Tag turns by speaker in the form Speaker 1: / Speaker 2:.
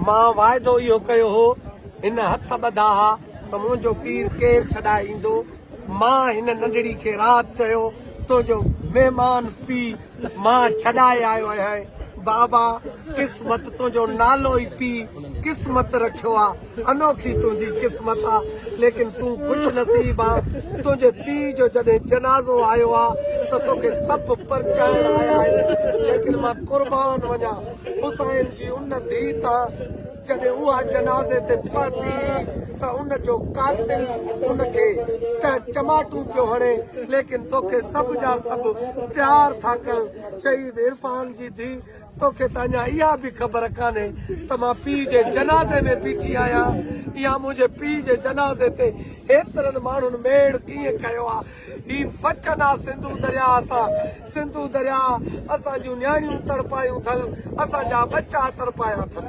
Speaker 1: مان واعدو اهو ڪيو هو، هن هٿ ٻڌا ها ته منهنجو پير ڪير ڇڏائي ايندو. مان هن ننڍڙي کي رات چيو، تنهنجو مهمان پيء مان ڇڏائي آيو آهيان. بابا، قسمت تنهنجو نالو ئي پيء قسمت رکيو آ. انوکي تنهنجي قسمت آ، ليڪن تون خوش نصيب آن، تنهنجي پيء جو جڏهن جنازو آيو آ ته توکي سڀ پرچائڻ آيا آهن، ليڪن مان قربان وڃان حسين جي ان ڌيء تان، جڏهن اها جنازي تي پهتي هئي ته ان جو قاتل ان کي ته چماٽون پيو هڻي، ليڪن توکي سڀ جا سڀ پيار ٿا ڪن، شهيد عرفان جي ڌيء. توکي ته اڃا اها به خبر ڪانهي ته مان پيء جي جنازي ۾ بيٺي آهيان يا منهنجي پيء جي جنازي تي هيترن ماڻهن ميڙ ڪيئن ڪيو آ. هي وچن آ سنڌو درياهه سان. سنڌو درياهه اسان جون نياڻيون تڙپايون ٿن، اسان جا ٻچا تڙپايا ٿن.